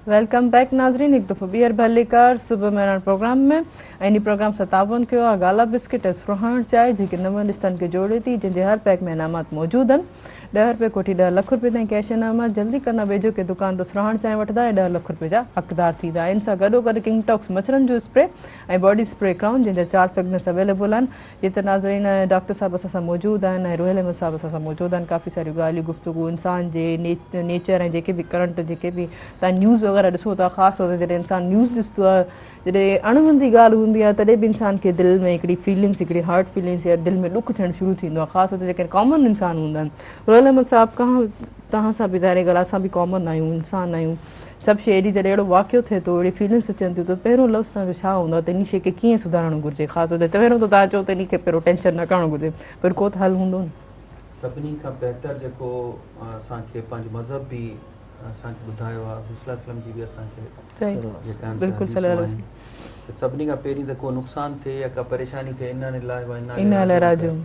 Welcome back ناظرين هڪ دفعو ٻيهر ڀليڪار صبح مهراڻ پروگرام ۾ ۽ انهي پروگرام سان تعاون ڪيو آهي گالا بسڪٽ ۽ سرهاڻ چانهه جيڪي نون رشتن کي جوڙي ٿي جنهن جي هر پيڪ ۾ انعامات موجود آهن 10 رپئي کان وٺي 10 لک رپئي تائين ڪيش انعامات جلدي ڪندا ويجهو ڪنهن دڪان تان سرهاڻ چانهه وٺندا ۽ 10 لک رپئي جا حقدار ٿيندا ان سان گڏوگڏ ڪنگ ٽاڪس مڇرن جو اسپري ۽ باڊي اسپري ڪرائون جنهن جا 4 فريگنس اويليبل آهن جيئن ته ناظرين ڊاڪٽر صاحب اسان سان موجود آهن ۽ روحيل احمد صاحب اسان سان موجود آهن ڪافي ساريون ڳالهيون گفتگو انسان جي نيچر ۽ جيڪي به ڪرنٽ جيڪي به توهان نيوز وغيره ڏسو ٿا خاص طور تي جڏهن انسان نيوز ڏسندو آهي جڏهن اڻ هوندي ڳالهه هوندي آهي تڏهن به انسان کي دل ۾ هڪڙي فيلنگس هڪڙي هرٽ فيلنگس يا دل ۾ ڏک ٿيڻ شروع ٿيندو آهي خاص طور تي جيڪي ڪامن انسان هوندا آهن روحيل احمد صاحب کان توهان سان به ظاهري ڳالهه اسان به ڪامن آهيون انسان آهيون سڀ شيء اهڙي جڏهن اهڙو واقعو ٿئي ٿو اهڙي فيلنگس اچن ٿيون ته پهريون لفظ توهان جو ڇا هوندو آهي ته انهي شيء کي ڪيئن سڌارڻ گهرجي خاص طور تي پهريون ته توهان چئو ته انهي کي پهريون ٽينشن نه ڪرڻ گهرجي پر ڪو ته حل هوندو نه. سڀني کان بهتر جيڪو اسان کي پنهنجو مذهب به اسان کي ٻڌايو آهي حضور صلي الله عليه وسلم جي به اسان کي جيڪا آهن سي حديثون آهن ته سڀني کان پهرين ته ڪو نقصان ٿئي يا ڪا پريشاني ٿئي انا لله و انا اليه راجعون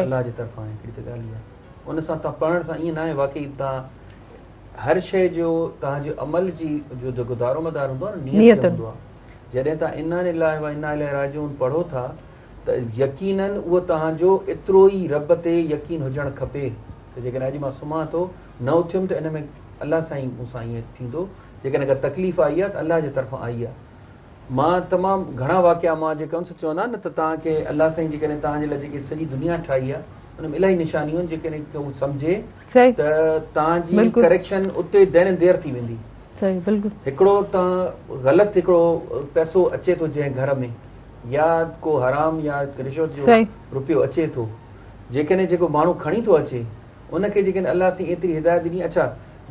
الله جي طرفان آهي هڪڙي ته ڳالهه اها ان سان توهان پڙهڻ سان ائين ناهي واقعي توهان هر شيء جو توهان جي عمل جي جو جيڪو دارومدار هوندو آهي نه نيت تي هوندو آهي. جڏهن توهان انا لله و انا اليه راجعون پڙهو ٿا ته يقيناً اهو توهان جو ايترو ئي رب تي يقين هجڻ کپي ته جيڪڏهن اڄ مان سمهان ٿو نه اٿيم ته ان ۾ الله سائين مون سان ائين ٿيندو جيڪڏهن ڪا تڪليف آئي آهي ته الله جي طرفان آئي آهي. مان تمام گهڻا واقعا مان جيڪا ان چوندا آهن نه ته توهان کي الله سائين جيڪڏهن توهان جي لاء جيڪي سڄي دنيا ٺاهي آهي ان ۾ الاهي نشانيون آهن جيڪڏهن ڪو سمجهي ته توهان جي ڪريڪشن اتي دين اينڊ there ٿي ويندي. صحيح بلڪل. هڪڙو توهان غلط هڪڙو پئسو اچي ٿو جنهن گهر ۾ يا ڪو حرام يا رشوت جو روپيو اچي ٿو جيڪڏهن جيڪو ماڻهو کڻي ٿو اچي ان کي جيڪڏهن الله سائين ايتري هدايت ڏني اڇا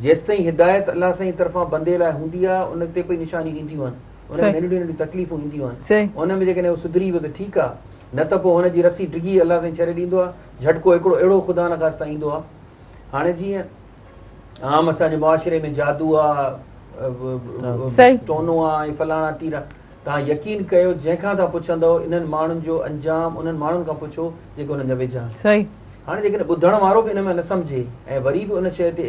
جيستائين هدايت الله سائين طرفان بندي لاء هوندي آهي ان تي پئي نشانيون اينديون آهن ان ۾ ننڍيون ننڍيون تڪليفون اينديون آهن ان ۾ جيڪڏهن هو سڌري ويو ته ٺيڪ آهي نه ته پوء هن جي رسي ڊگهي الله سائين ڇڏي ڏيندو آهي جهٽڪو هڪڙو اهڙو خدا نخواسته ايندو آهي هاڻي جيئن عام اسان جي معاشري ۾ جادو آهي ٽونو آهي ۽ فلاڻا ٽيرا توهان يقين ڪيو جنهن کان توهان پڇندؤ انهن ماڻهن جو انجام انهن ماڻهن کان پڇو جيڪي انهن جا ويجها آهن. هاڻي جيڪڏهن ٻڌڻ وارو به ان ۾ نه سمجهي ۽ وري به ان شيء تي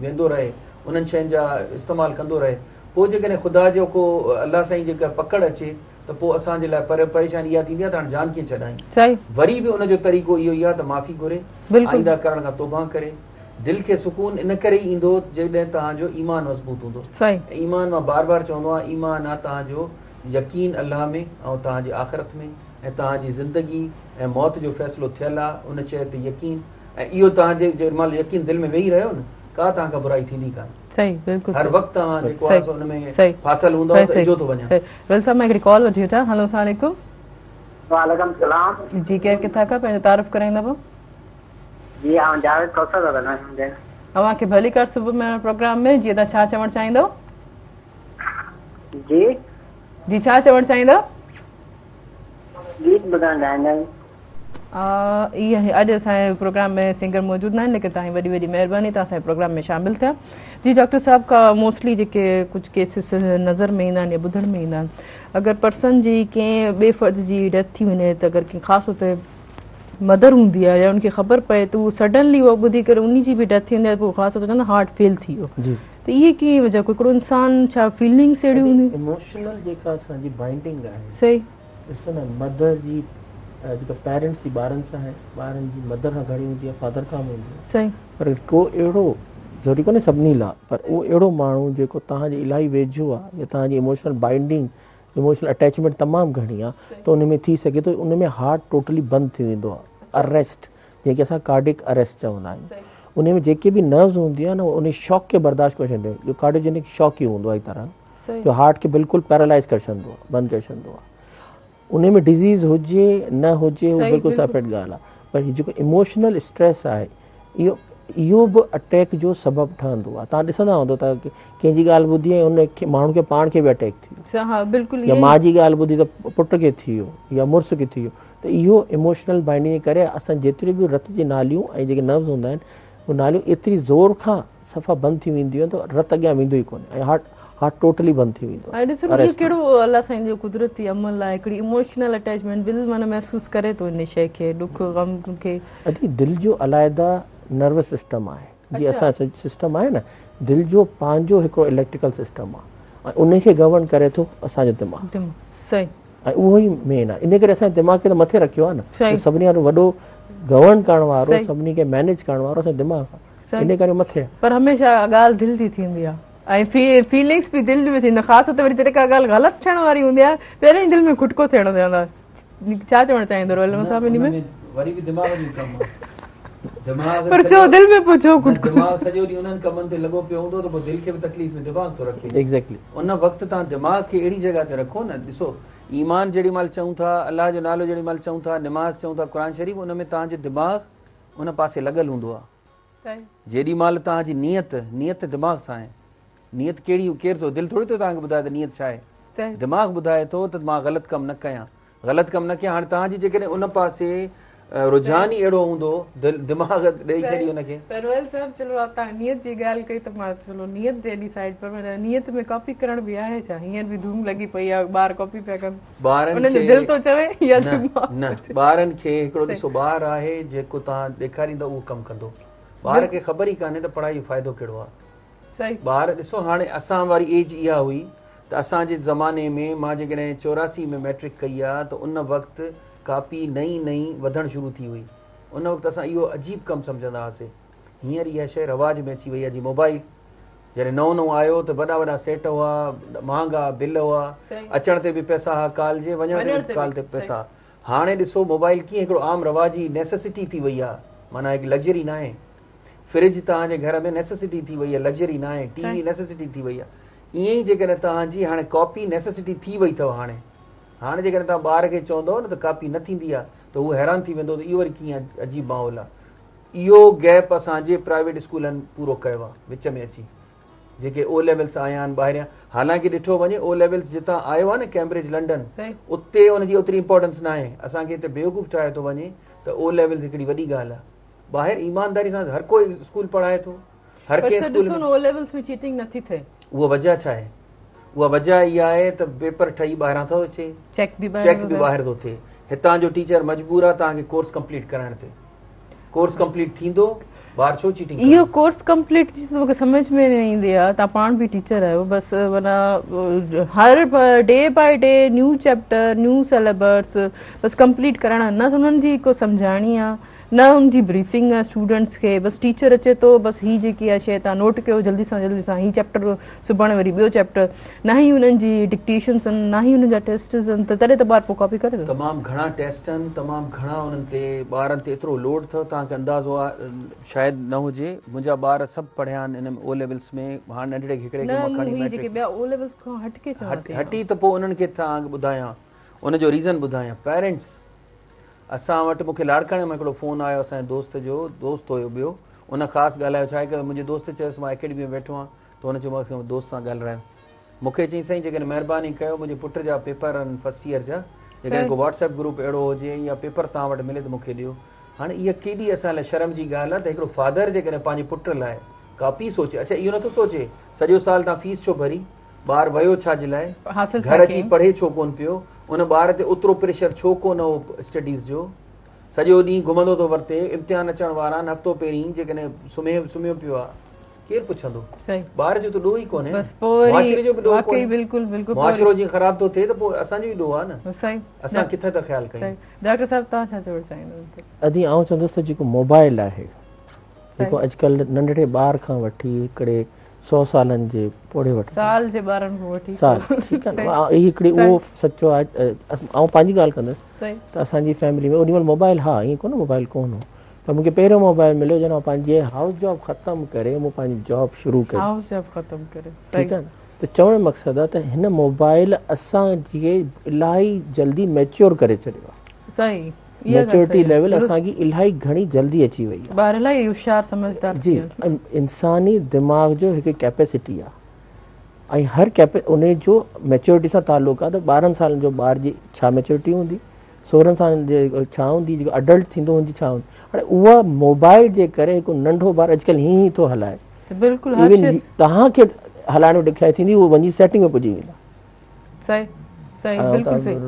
ويندو رهي انهن شين جا استعمال ڪندو رهي پوء جيڪڏهن خدا جو ڪو الله سائين جي ڪا پڪڙ اچي ته پوء اسان جي لاء پريشاني اها ٿيندي آهي ته هاڻي جان ڪيئن ڇڏايون. وري به ان جو طريقو اهو ئي آهي ته معافي گهري آئنده ڪرڻ کان توبه ڪري. دل کي سڪون ان ڪري ئي ايندو جڏهن توهان جو ايمان مضبوط هوندو. ۽ ايمان مان بار بار چوندو آهيان ايمان آهي توهان جو يقين الله ۾ ۽ توهان جي آخرت ۾ ۽ توهان جي زندگي ۽ موت جو فيصلو ٿيل آهي ان شيء تي يقين ۽ اهو توهان جي جنهن مهل يقين دل ۾ ويهي رهيو نه ڪا توهان کان برائي ٿيندي ڪانه. صحيح بلڪل هر وقت توهان جيڪو آهي سو ان ۾ ڦاٿل هوندؤ ته اجهو ٿو وڃان. صحيح ويل صاحب مان هڪڙي ڪال وٺي وٺان هلو السلام عليڪم. وعليڪم السلام. جي ڪير ڪٿان کان پنهنجو تعارف ڪرائيندا ڀاء. جي آئون جاويد کوسو ٿو ڳالهايان جي. اوهان کي ڀليڪار صبح مهراڻ پروگرام ۾ جي توهان ڇا چوڻ چاهيندؤ. جي. جي ڇا چوڻ چاهيندؤ. گيت ٻڌڻ چاهيندا آهيون. اهي اڄ اسان جي پروگرام ۾ سنگر موجود ناهن ليڪن توهان جي وڏي وڏي مهرباني توهان اسان جي پروگرام ۾ شامل ٿيا جي ڊاڪٽر صاحب ڪا موسٽلي جيڪي ڪجهه ڪيسز نظر ۾ ايندا آهن يا ٻڌڻ ۾ ايندا آهن اگر پرسن جي ڪنهن ٻئي فرد جي ڊيٿ ٿي وڃي ته اگر ڪنهن خاص طور تي مدر هوندي آهي يا ان کي خبر پئي ته هو سڊنلي اهو ٻڌي ڪري انهي جي به ڊيٿ ٿي ويندي آهي پوء خاص طور تي چوندا هارٽ فيل ٿي ويو ته اهي ڪيئن وجه هڪڙو انسان ڇا فيلنگس اهڙيون هونديون ايموشنل جيڪا اسان جي بائنڊنگ آهي صحيح ڏسو نه مدر جي جيڪا پيرنٽس جي ٻارن سان آهي ٻارن جي مدر کان گهڻي هوندي آهي فادر کان به هوندي آهي صحيح پر ڪو اهڙو ضروري ڪونهي سڀني لاء پر اهو اهڙو ماڻهو جيڪو توهان جي الاهي ويجهو آهي يا توهان جي ايموشنل بائنڊنگ ايموشنل اٽيچمينٽ تمام گهڻي آهي ته ان ۾ ٿي سگهي ٿو ان ۾ هارٽ ٽوٽلي بند ٿي ويندو آهي اريسٽ جنهن کي اسان ڪارڊيڪ اريسٽ چوندا آهيون ان ۾ جيڪي به نروز هوندي آهي نه ان شاڪ کي برداشت ڪري ڇڏيندو آهي جو ڪارڊيوجينڪ شاڪ ئي هوندو آهي هڪ طرح جو هارٽ کي بلڪل پيرالائز ڪري ڇڏندو آهي بند ڪري ڇڏندو آهي ان ۾ ڊزيز هجي نه هجي هو بلڪل سيپريٽ ڳالهه آهي پر هي جيڪو ايموشنل اسٽريس آهي اهو اهو به اٽيڪ جو سبب ٺهندو آهي توهان ڏسندا هوندو ته ڪنهن جي ڳالهه ٻڌي ۽ ان کي ماڻهو کي پاڻ کي به اٽيڪ ٿي ويو ها بلڪل يا ماء جي ڳالهه ٻڌي ته پٽ کي ٿي ويو يا مڙس کي ٿي ويو ته اهو ايموشنل بائنڊنگ جي ڪري اسان جيتري به رت جي ناليون ۽ جيڪي نروز هوندا آهن اهي ناليون ايتري زور کان صفا بند ٿي وينديون آهن ته رت اڳيان ويندو ئي ڪونهي ۽ هارٽ هارٽ ٽوٽلي بند ٿي ويندو آهي. ۽ ڏسو نه اهو ڪهڙو الله سائين جو قدرتي عمل آهي هڪڙي ايموشنل اٽيچمينٽ دل معنيٰ محسوس ڪري ٿو ان شيء کي ڏک غم کي. ادي دل جو علائده نروس سسٽم آهي جي اسان سسٽم آهي نه دل جو پنهنجو هڪڙو اليڪٽريڪل سسٽم آهي. ۽ ان کي گورن ڪري ٿو اسان جو دماغ. صحيح. ۽ اهو ئي مين آهي ان ڪري اسان جي دماغ کي ته مٿي رکيو آهي نه سڀني کان وڏو گورن ڪرڻ وارو سڀني کي مينيج ڪرڻ وارو اسان جو دماغ آهي ان ڪري مٿي آهي. پر هميشه ڳالهه دل جي ٿيندي آهي ۽ فيلنگس به دل ۾ ٿيندي خاص طور تي وري جڏهن ڪا ڳالهه غلط ٿيڻ واري هوندي آهي پهرين ئي دل ۾ کٽڪو ٿيڻ ٿيندو آهي ڇا چوڻ چاهيندو روحيل احمد صاحب ان ۾؟ وري به دماغ جو ڪم آهي دماغ پر ڇو دل ۾ پوء ڇو کٽڪو؟ دماغ سڄو ڏينهن انهن ڪمن تي لڳو پيو هوندو ته پوء دل کي به تڪليف ۾ دماغ ٿو رکي. ايگزيڪٽلي. ان وقت توهان دماغ کي اهڙي جڳهه تي رکو نه ڏسو ايمان جيڏي مهل چئون ٿا الله جو نالو جيڏي مهل چئون ٿا نماز چئون ٿا قرآن شريف ان ۾ توهان جو دماغ ان پاسي لڳل هوندو آهي جيڏي مهل توهان جي نيت نيت دماغ سان آهي نيت ڪهڙي ڪير ٿو دل ٿوري ٿو توهان کي ٻڌائي ته نيت ڇا آهي دماغ ٻڌائي ٿو ته مان غلط ڪم نه ڪيان غلط ڪم نه ڪيان هاڻي توهان جي جيڪڏهن ان پاسي رجحان ئي اهڙو هوندو دل دماغ ڏئي ڇڏي ان کي. پر روحيل صاحب چلو توهان نيت جي ڳالهه ڪئي ته مان چلو نيت جي ايڏي سائيڊ پر نيت ۾ ڪاپي ڪرڻ به آهي ڇا هينئر به ڌوم لڳي پئي آهي ٻار ڪاپي پيا ڪن ٻارن انهن جو دل ٿو چوي يا دماغ نه ٻارن کي هڪڙو ڏسو ٻار آهي جيڪو توهان ڏيکاريندا اهو ڪم ڪندو ٻار کي خبر ئي ڪانهي ته پڙهائي جو فائدو ڪهڙو آهي ٻار ڏسو هاڻي اسان واري ايج اها هئي ته اسان جي زماني ۾ مان جيڪڏهن 84 ۾ ميٽرڪ ڪئي آ ته ان وقت ڪاپي نئين نئين وڌڻ شروع ٿي هئي ان وقت اسان اهو عجيب ڪم سمجهندا هئاسي هينئر اها شيء رواج ۾ اچي وئي آ جي موبائل جڏهن نئون نئون آيو ته وڏا وڏا سيٽ هئا مهانگا بل هئا اچڻ تي به پئسا هئا ڪال جي وڃڻ تي به ڪال تي پئسا هاڻي ڏسو موبائل ڪيئن هڪڙو عام رواجي نيسيسٽي ٿي وئي آ معنيٰ هڪ لگزري ناهي فرج توهان جي گهر ۾ نيسيسٽي ٿي وئي آهي لگزري ناهي ٽي وي نيسيسٽي ٿي وئي آهي ائين ئي جيڪڏهن توهان جي هاڻي ڪاپي نيسيسٽي ٿي وئي اٿو هاڻي هاڻي جيڪڏهن توهان ٻار کي چوندو نه ته ڪاپي نه ٿيندي آهي ته هو حيران ٿي ويندو ته اهو وري ڪيئن عجيب ماحول آهي اهو گيپ اسان جي پرائيويٽ اسڪولن پورو ڪيو آهي وچ ۾ اچي جيڪي او ليولس آيا آهن ٻاهريان حالانڪه ڏٺو وڃي او ليولس جتان آيو آهي نه ڪيمبرج لنڊن اتي ان جي اوتري امپورٽنس ناهي اسان کي هتي بيوقوف ٺاهيو ٿو وڃي ته او ليولس هڪڙي وڏي ڳالهه آهي ٻاهر ايمانداري سان هر ڪو اسڪول پڙهائي ٿو هر ڪنهن اسڪول ۾ او ليولز ۾ چيٽنگ نٿي ٿئي اها وجه ڇا آهي اها وجه اها آهي ته پيپر ٺهي ٻاهران ٿو اچي چيڪ به ٻاهر ٿو ٿئي هتان جو ٽيچر مجبور آهي توهان کي ڪورس ڪمپليٽ ڪرائڻ تي ڪورس ڪمپليٽ ٿيندو ٻار ڇو چيٽنگ اهو ڪورس ڪمپليٽ جي مونکي سمجھ ۾ نه ايندي آهي توهان پاڻ به ٽيچر آهيو بس معنيٰ هر day by day new chapter new syllabus bus complete ڪرائڻ نه انهن جي ڪو سمجهاڻي آهي نه ان جي بريفنگ آ اسٽوڊنٽس کي بس ٽيچر اچي ٿو بس هي جيڪي آ شي توهان نوٽ ڪيو جلدي سان جلدي سان هي چيپٽر سڀاڻي وري ٻيو چيپٽر نه ئي انهن جي ڊڪٽيشنس آهن نه ئي انهن جا ٽيسٽس آهن ته تڏهن ته ٻار پوء ڪاپي ڪري ٿو. تمام گهڻا ٽيسٽ آهن تمام گهڻا انهن تي ٻارن تي ايترو لوڊ اٿو توهان کي اندازو آ شايد نه هجي منهنجا ٻار سڀ پڙهيا آهن ان او ليولس ۾ هاڻ ننڍڙي کي هڪڙي کي مان کڻي ميٽرڪ جيڪي ٻيا او ليولس کان هٽ ڪي چوان ٿي هٽي ته پوء انهن کي توهان کي ٻڌايان ان جو ريزن ٻڌايان پيرنٽس اسان وٽ مون کي لاڙڪاڻي مان هڪڙو فون آيو اسان جي دوست جو دوست هيو ٻيو ان خاص ڳالهايو ڇا آهي ڪه منهنجي دوست چيس مان اڪيڊمي ۾ ويٺو آهيان ته هن چيو مون کي دوست سان ڳالهرايو مون کي چيائين سائين جيڪڏهن مهرباني ڪيو منهنجي پٽ جا پيپر آهن فرسٽ ايئر جا جيڪڏهن ڪو واٽس ايپ گروپ اهڙو هجي يا پيپر توهان وٽ ملي ته مون کي ڏيو هاڻي اها ڪيڏي اسان لاء شرم جي ڳالهه آهي ته هڪڙو فادر جيڪڏهن پنهنجي پٽ لاء ڪاپي سوچي اڇا اهو نٿو سوچي سڄو سال توهان فيس ڇو ڀري ٻار ويو ڇا جي لاء؟ گهر اچي پڙهي ڇو ڪونه پيو؟ ان ٻار تي اوترو پريشر ڇو ڪونه هو اسٽڊيز جو؟ سڄو ڏينهن گهمندو ٿو ورتي، امتحان اچڻ وارا آهن، هفتو پهرين جيڪڏهن سمهي سمهيو پيو آهي، ڪير پڇندو؟ ٻار جو ته ڏوهه ئي ڪونهي نه، معاشري جو به ڏوهه ڪونهي، معاشرو جيئن خراب ٿو ٿئي ته پوء اسان جو ئي ڏوهه آهي نه، اسان ڪٿي ٿا خيال ڪيون. ڊاڪٽر صاحب توهان ڇا چوڻ چاهيندو؟ ادي آئون چوندس ته جيڪو موبائل آهي جيڪو اڄڪلهه ننڍڙي ٻار کان وٺي هڪڙي سو سالن جي پوڙهي وٽ سال جي ٻارن کان وٺي سال ٺيڪ آهي نه هي هڪڙي اهو سچو آهي آئون پنهنجي ڳالهه ڪندس ته اسان جي فيملي ۾ اوڏي مهل موبائل ها ائين ڪونه موبائل ڪونه هو پر مونکي پهريون موبائل مليو جڏهن مان پنهنجي هائوس جاب ختم ڪري مون پنهنجي جاب شروع ڪئي هائوس جاب ختم ڪري ٺيڪ آهي نه ته چوڻ جو مقصد آهي ته هن موبائل اسان کي الاهي جلدي ميچيور ڪري ڇڏيو آهي صحيح ميچورٽي ليول اسان کي الاهي گهڻي جلدي اچي وئي آهي. ٻار الاهي هوشيار سمجهدار ٿي ويا آهن. جي انساني دماغ جو هڪ ڪيپيسٽي آهي ۽ هر ان جو ميچورٽي سان تعلق آهي ته 12 سالن جو ٻار جي ڇا ميچورٽي هوندي 16 سالن جي ڇا هوندي جيڪو اڊلٽ ٿيندو ان جي ڇا هوندي هاڻي اها موبائل جي ڪري هڪ ننڍو ٻار اڄڪلهه هي هي ٿو هلائي بلڪل هر شي توهان کي هلائڻ ۾ ڏکيائي ٿيندي اهو وڃي سيٽنگ ۾ پڄي ويندا صحيح صحيح بلڪل صحيح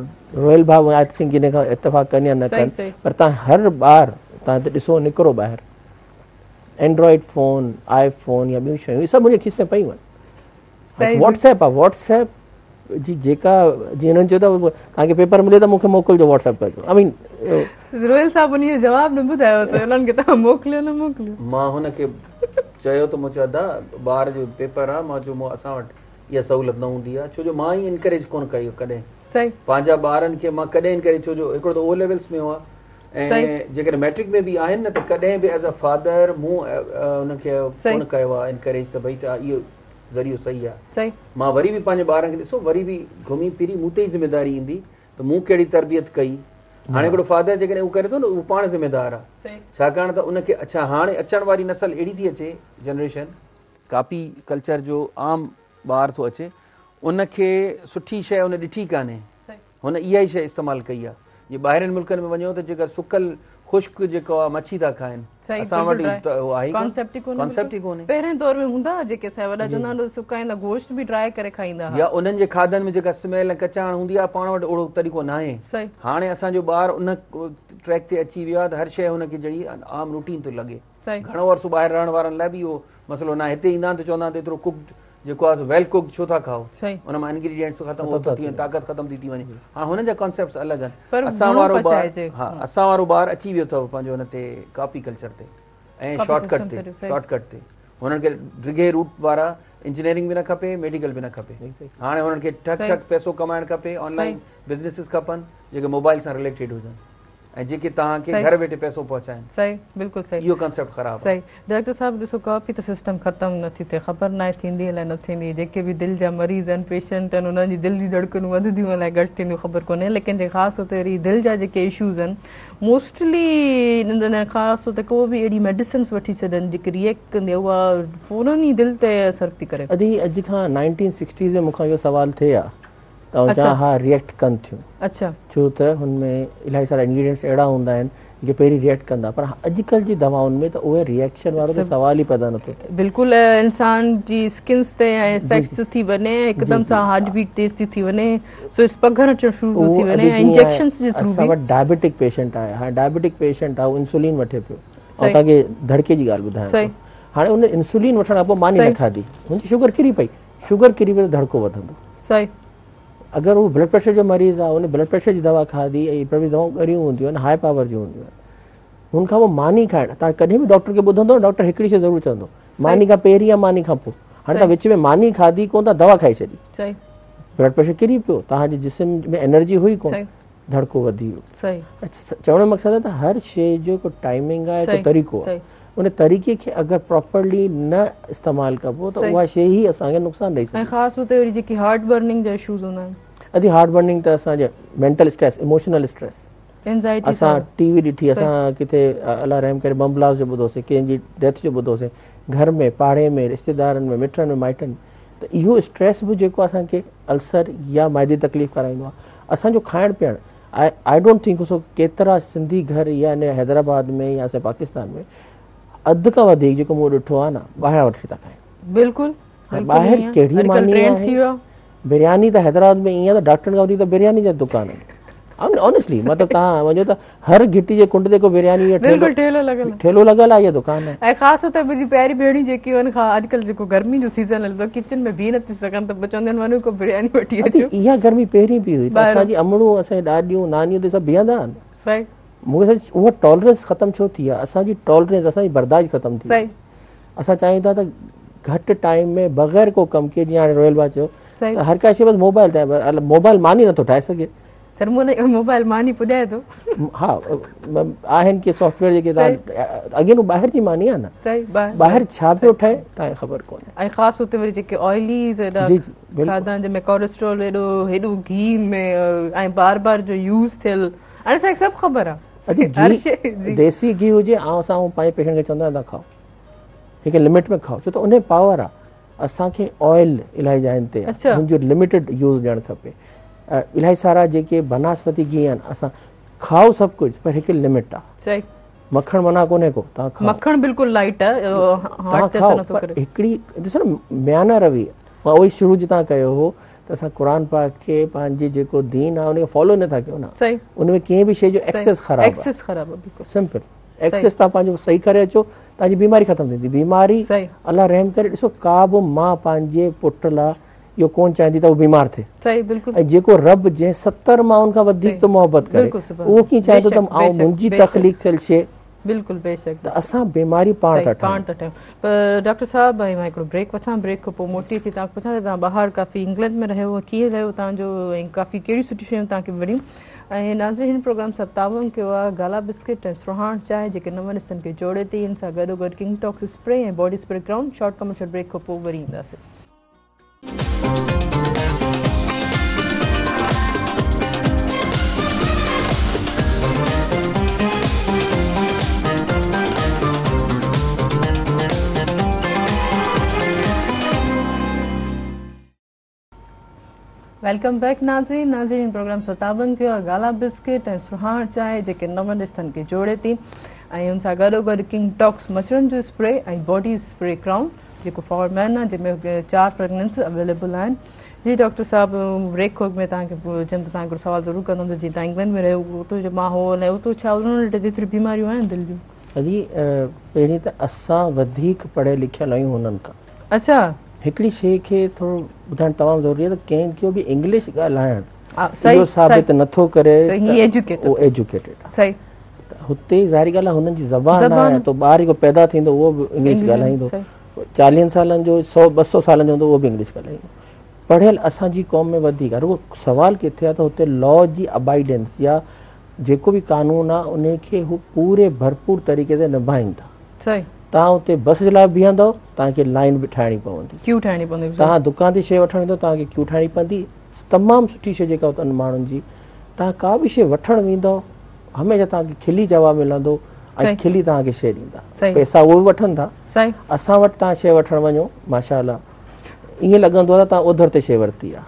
روحيل ڀاء I think ان کان اتفاق ڪن يا نه ڪن پر توهان هر ٻار توهان هتي ڏسو نڪرو ٻاهر اينڊرائيڊ فون آئي فون يا ٻيون شيون سڀ منهنجي کيسي ۾ پيون آهن واٽس ايپ آهي، واٽس ايپ جي جيڪا جيئن هنن چيو ته توهان کي پيپر ملي ته مون کي موڪلجو واٽس ايپ ڪجو آء مين. روحيل صاحب انهي جو جواب نه ٻڌايو ته انهن کي توهان موڪليو نه موڪليو. مان هن کي چيو ته مون چيو ادا ٻار جو پيپر آ مان چيو مون اسان وٽ اها سهولت نه هوندي آ ڇو جو مان ئي انڪريج ڪونه ڪئي ڪڏهن پنهنجا ٻارن کي مان ڪڏهن انڪريج ڇو جو هڪڙو ته او ليولس ۾ هئا ۽ جيڪڏهن ميٽرڪ ۾ به آهن نه ته ڪڏهن به ايز ا فادر مون انهن کي ڪونه ڪيو آ انڪريج ته ڀئي ته اهو ذريعو صحيح آ مان وري به پنهنجي ٻارن کي ڏسو وري به گهمي ڦري مون تي ئي ذميداري ايندي ته مون ڪهڙي تربيت ڪئي هاڻي هڪڙو فادر جيڪڏهن اهو ڪري ٿو نه اهو پاڻ ذميدار آ ڇاڪاڻ ته ان کي اڇا هاڻي اچڻ واري نسل اهڙي ٿي اچي جنريشن ڪاپي ڪلچر جو عام ٻار ٿو اچي ان کي سٺي شيء ان ڏٺي ڪانهي هن اها ئي شيء استعمال ڪئي آهي. جي ٻاهرين ملڪن ۾ وڃو ته جيڪا سڪل خشڪ جيڪو آهي مڇي ٿا کائن. اسان وٽ اهو آهي ئي ڪونه. ڪانسيپٽ ئي ڪونهي. پهرين دور ۾ هوندا هئا جيڪي اسان جا وڏا چوندا هئا سڪائيندا گوشت به ڊرائي ڪري کائيندا هئا. يا انهن جي کاڌن ۾ جيڪا سميل ۽ ڪچاڻ هوندي آهي پاڻ وٽ اهڙو طريقو ناهي. هاڻي اسان جو ٻار ان ٽريڪ تي اچي ويو آهي ته هر شيء هن کي جهڙي عام روٽين ٿو لڳي. گهڻو عرصو ٻاهر رهڻ وارن لاء به اهو مسئلو ناهي. هتي ايندا آهن ته چوندا آهن ته ايترو ڪوڪڊ جيڪو آهي سو ويل ڪوڪڊ ڇو ٿا کائو ان مان انگريڊينٽس ختم ٿو ٿي وڃي طاقت ختم ٿي ٿي وڃي هاڻ هنن جا ڪانسيپٽس الڳ آهن اسان وارو ٻار ها اسان وارو ٻار اچي ويو اٿو پنهنجو ان تي ڪاپي ڪلچر تي ۽ شارٽ ڪٽ تي شارٽ ڪٽ تي هنن کي ڊگهي روٽ وارا انجنيئرنگ به نه کپي ميڊيڪل به نه کپي هاڻي هنن کي ٺڪ ٺڪ پئسو ڪمائڻ کپي آن لائن بزنسز کپن جيڪي موبائل سان رليٽيڊ هجن ۽ جيڪي توهان کي گهر ويٺي پئسو پهچائين. صحيح بلڪل صحيح. اهو ڪانسيپٽ خراب آهي. صحيح ڊاڪٽر صاحب ڏسو ڪاپي ته سسٽم ختم نه ٿي ٿئي خبر ناهي ٿيندي الائي نه ٿيندي جيڪي به دل جا مريض آهن پيشنٽ آهن انهن جي دل جون ڌڙڪنون وڌنديون الائي گهٽ ٿينديون خبر ڪونهي ليڪن جي خاص طور تي دل جا جيڪي اشوز آهن موسٽلي خاص طور تي ڪو به اهڙي ميڊيسنس وٺي ڇڏن جيڪي ريئيڪٽ ڪندي اها فورن ئي دل تي اثر ٿي ڪري. ادي اڄ کان نائنٽين سڪسٽيز ۾ مون کان اهو سوال ٿئي ها ته آئون چوان ها ريئيڪٽ ڪن ٿيون ڇو ته هن ۾ الاهي سارا انگريڊينٽس اهڙا هوندا آهن جيڪي پهرين ريئيڪٽ ڪندا پر اڄڪلهه جي دوائن ۾ ته اهي ريئيڪشن وارو ته سوال ئي پيدا نٿو ٿئي. بلڪل انسان جي اسڪنس تي ۽ افيڪٽس ٿي وڃي هڪدم سان هارٽ بيٽ تيز ٿي ٿي وڃي سو پگهر اچڻ شروع ٿو ٿي وڃي ۽ انجيڪشنس جي ٿرو اسان وٽ ڊائبيٽڪ پيشنٽ آهي هاڻي ڊائبيٽڪ پيشنٽ آهي اهو انسولين وٺي پيو آئون توهان کي ڌڙڪي جي ڳالهه ٻڌايان ٿو هاڻي ان انسولين وٺڻ کان پوء ماني نه کاڌي هن جي شگر ڪري پئي شگر ڪري پئي ته ڌڙڪو وڌندو. صحيح. اگر هو بلڊ پريشر جو مريض آهي ان بلڊ پريشر جي دوا کاڌي ۽ بلڊ پريشر جون دوائون ڳريون هونديون آهن هاء پاور جون هونديون آهن هن کان پوء ماني کائڻ توهان ڪڏهن به ڊاڪٽر کي ٻڌندو ڊاڪٽر هڪڙي شيء ضرور چوندو ماني کان پهرين يا ماني کان پوء هاڻي توهان وچ ۾ ماني کاڌي ڪونه توهان دوا کائي ڇڏي صحيح بلڊ پريشر ڪري پيو توهان جي جسم ۾ انرجي هئي ڪونه ڌڙڪو وڌي ويو. چوڻ جو مقصد آهي ته هر شيء جو هڪ ٽائمنگ آهي هڪ طريقو آهي ان طريقي کي اگر پراپرلي نه استعمال ڪبو ته اها شيء ئي اسان کي نقصان ڏئي سگهي ٿي. ۽ خاص طور تي وري جيڪي هارٽ برننگ جا اشوز هوندا آهن. ادي هارٽ برننگ ته اسان جي mental stress emotional stress anxiety اسان ٽي وي ڏٺي اسان ڪٿي الله رحم ڪري بم بلاسٽ جو ٻڌوسين ڪنهن جي ڊيٿ جو ٻڌوسين گهر ۾ پاڙي ۾ رشتيدارن ۾ مٽن ۾ مائٽن ۾ ته اهو اسٽريس به جيڪو اسان کي السر يا معدي جي تڪليف ڪرائيندو آهي اسان جو کائڻ پيئڻ I don't think سو ڪيترا سنڌي گهر يا ان حيدرآباد ۾ يا اسان پاڪستان ۾ اڌ کان وڌيڪ جيڪو مون ڏٺو آهي نه ٻاهران وٺي ٿا کائن. بلڪل ٻاهر ڪهڙي ماني آهي برياني ته حيدرآباد ۾ ائين ته ڊاڪٽرن کان وڌيڪ ته برياني جا دڪان آهن آنيسٽلي مطلب توهان وڃو ته هر گهٽي جي ڪنڊ تي ڪو برياني جو بلڪل ٺيلو لڳل ٺيلو لڳل آهي يا دڪان آهي. ۽ خاص طور تي منهنجي پياري ڀيڻيون جيڪي آهن خاص اڄڪلهه جيڪو گرمي جو سيزن هلي ٿو ڪچن ۾ بيهي نٿيون سگهن ته پوء چونديون آهن وڃو ڪو برياني وٺي اچو. اها گرمي پهرين به هئي ته اسان جي امڙون اسان جي ڏاڏيون نانيون ته سڀ بيهندا هئا نه. صحيح. مون کي سچ اها ٽالرنس ختم ڇو ٿي آهي اسان جي ٽالرنس اسان جي برداشت ختم ٿي وئي. اسان چاهيون ٿا ته گهٽ ٽائيم ۾ بغير ڪو ڪم ڪئي جيئن هاڻي روحيل ڀاء چيو ته هر ڪا شيء بس موبائل تي موبائل ماني نٿو ٺاهي سگهي. سر مون موبائل ماني پڄائي ٿو. ها آهن ڪي سافٽ ويئر جيڪي توهان اگين هو ٻاهر جي ماني آهي نه ٻاهر ڇا پيو ٺهي توهان کي خبر ڪونهي. ۽ خاص طور تي وري جيڪي آئليز ايڏا کاڌا جنهن ۾ ڪوليسٽرول ايڏو هيڏو گهي ۾ ۽ بار بار جو يوز ٿيل هاڻي اسان کي سڀ خبر آهي. ادي گهي ديسي گهي هجي آئون اسان پنهنجي پيشنٽ کي چوندو آهيان توهان کائو هڪ لمٽ ۾ کائو ڇو ته ان ۾ پاور آهي اسان کي آئل الاهي جاين تي هن جو لميٽيڊ يوز ڏيڻ کپي الاهي سارا جيڪي بناسپتي گيهه آهن اسان کائو سڀ ڪجهه پر هڪ لمٽ آهي مکڻ منع ڪونهي ڪو توهان کائو مکڻ بلڪل لائٽ آهي توهان کائو پر هڪڙي ڏسو نه ميانه روي مان اهو ئي شروع جتان ڪيو هو ته اسان قرآن پاڪ کي پنهنجي جيڪو دين آهي ان کي فالو نٿا ڪيون نه ان ۾ ڪنهن به شيء جو ايڪسيس خراب آهي ايڪسيس خراب آهي بلڪل سمپل. ايڪسيس توهان پنهنجو صحيح ڪري اچو توهان جي بيماري ختم ٿيندي بيماري الله رحم ڪري ڏسو ڪا به ماء پنهنجي پٽ لاء اهو ڪون چاهيندي ته هو بيمار ٿئي صحيح بلڪل ۽ جيڪو رب جنهن 70 مائن کان وڌيڪ ٿو محبت ڪري اهو ڪيئن چاهيندو ته آئون منهنجي تخليق ٿيل شيء بلڪل بيشڪ ته اسان بيماري پاڻ ٿا ٺاهيون پاڻ ٿا ٺاهيون پر ڊاڪٽر صاحب ۽ مان هڪڙو بريڪ وٺان بريڪ کان پوء موٽي اچي توهان کان پڇان ته توهان ٻاهر ڪافي انگلينڊ ۾ رهيو ڪيئن رهيو توهان جو ۽ ڪافي ڪهڙيون سٺيون شيون توهان کي وڻيون ۽ ناظرين هن پروگرام سان تعاون ڪيو آهي گالا بسڪٽ ۽ سرهاڻ چانهه جيڪي نون رشتن کي جوڙي ٿي ان سان گڏو گڏ king talks spray ۽ body spray crown short commercial break کان پوء وري اينداسين. Welcome back ناظرين ناظرين پروگرام سان تعاون ڪيو آهي گالا بسڪٽ ۽ سرهاڻ چانهه جيڪي نون رشتن کي جوڙي ٿي ۽ ان سان گڏو گڏ ڪنگ ٽاڪس مڇرن جو اسپري ۽ باڊي اسپري ڪرائون جيڪو فار مين آهي جنهن ۾ 4 فريگرنس اويليبل آهن جي ڊاڪٽر صاحب بريڪ کان اڳ ۾ توهان کي چيم ته توهان هڪڙو سوال ضرور ڪندم ته جيئن توهان انگلينڊ ۾ رهيو اتو جو ماحول ۽ اتو ڇا انهن وٽ ايتريون بيماريون آهن دل جون؟ ادي پهرين ته اسان وڌيڪ پڙهيل لکيل آهيون هنن کان. اڇا. هڪڙي شيء کي ٿورو ٻڌائڻ تمام ضروري آهي ته ڪنهن کي به انگلش ڳالهائڻ اهو ثابت نٿو ڪري ته هي اهو ايجوڪيٽيڊ آهي. ته هتي ظاهري ڳالهه آهي هنن جي زبان آهي ته ٻار جيڪو پيدا ٿيندو اهو به انگلش ڳالهائيندو 40 سالن جو 100 200 سالن جو هوندو اهو به انگلش ڳالهائيندو پڙهيل اسان جي قوم ۾ وڌيڪ آهي رڳو سوال ڪٿي آهي ته هتي لا جي ابائيڊنس يا جيڪو به قانون آهي ان کي هو پوري ڀرپور طريقي سان نڀائين ٿا توهان اتي بس جي لاء بيهندؤ توهان کي لائين به ٺاهڻي پوندي ڪيو ٺاهڻي پوندي توهان دڪان تي شيء وٺڻ ويندؤ توهان کي ڪيو ٺاهڻي پوندي تمام سٺي شيء جيڪا اتن ماڻهن جي توهان ڪا به شيء وٺڻ ويندؤ هميشه توهان کي کلي جواب ملندو ۽ کلي توهان کي شيء ڏيندا پئسا اهي به وٺن ٿا اسان وٽ توهان شيء وٺڻ وڃو ماشاء الله ائين لڳندو آهي ته توهان اوڌر تي شيء ورتي آهي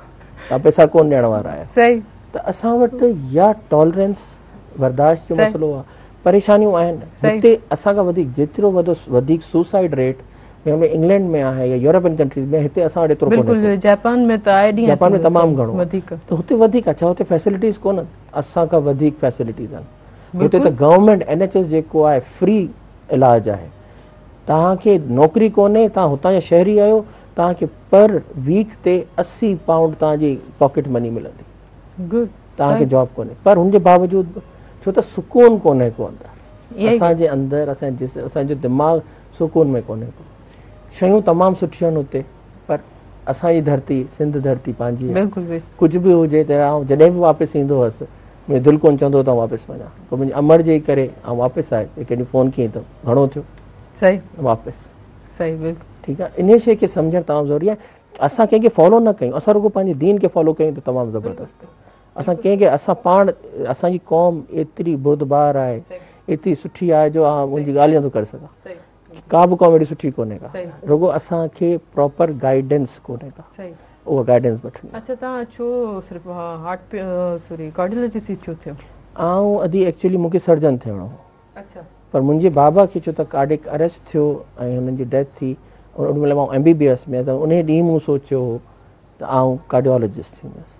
توهان پئسا ڪونه ڏيڻ وارا آهيو ته اسان وٽ يا ٽالرنس برداشت جو مسئلو آهي پريشانيون آهن هتي اسان کان وڌيڪ جيترو وڌو وڌيڪ سوسائيڊ ريٽ ۾ انگلينڊ ۾ آهي يا يورپين ڪنٽريز ۾ هتي اسان وٽ ايترو ڪونهي بلڪل جاپان ۾ ته آئي ڏينهن جاپان ۾ تمام گهڻو وڌيڪ ته هتي وڌيڪ آهي ڇا هتي فيسلٽيز ڪونهن اسان کان وڌيڪ فيسلٽيز آهن هتي ته گورنمينٽ اين ايڇ ايس جيڪو آهي فري علاج آهي توهان کي نوڪري ڪونهي توهان هتان جا شهري آهيو توهان کي پر ويڪ تي 80 پائونڊ توهان جي پاڪيٽ مني ملندي گڊ توهان کي جاب ڪونهي پر ان جي باوجود به ڇو ته سڪون ڪونهي ڪو اندر اسان جي اندر اسان جي اسان جو دماغ سڪون ۾ ڪونهي ڪو شيون تمام سٺيون آهن اتي پر اسان جي ڌرتي سنڌ ڌرتي پنهنجي بلڪل ڪجهه به هجي ته آئون جڏهن به واپس ايندو هوس منهنجو دل ڪونه چوندو هو ته آئون واپس وڃان پوء منهنجي امڙ جي ڪري آئون واپس آيس هڪ ڏينهن فون ڪيائين ته گهڻو ٿيو صحيح واپس صحيح بلڪل ٺيڪ آهي انهي شيء کي سمجهڻ تمام ضروري آهي اسان ڪنهن کي فالو نه ڪيون اسان رڳو پنهنجي دين کي فالو ڪيون ته تمام زبردست اسان ڪنهن کي اسان پاڻ اسان جي قوم ايتري بردبار آهي ايتري سٺي آهي جو آئون ان جي ڳالهه نٿو ڪري سگهان ڪا به قوم اهڙي سٺي ڪونهي ڪا رڳو اسان کي پراپر گائيڊنس ڪونهي ڪا اها گائيڊنس وٺڻي اڇا توهان ڇو صرف هارٽ سوري ڪارڊيولاجسٽ ئي ڇو ٿيو آئون ادي ايڪچولي مون کي سرجن ٿيڻو هو اڇا پر منهنجي بابا کي ڇو ته ڪارڊيڪ اريسٽ ٿيو ۽ هنن جي ڊيٿ ٿي ان مهل مان ايم بي بي ايس ۾ ته انهي ڏينهن مون سوچيو هو ته آئون ڪارڊيولاجسٽ ٿيندس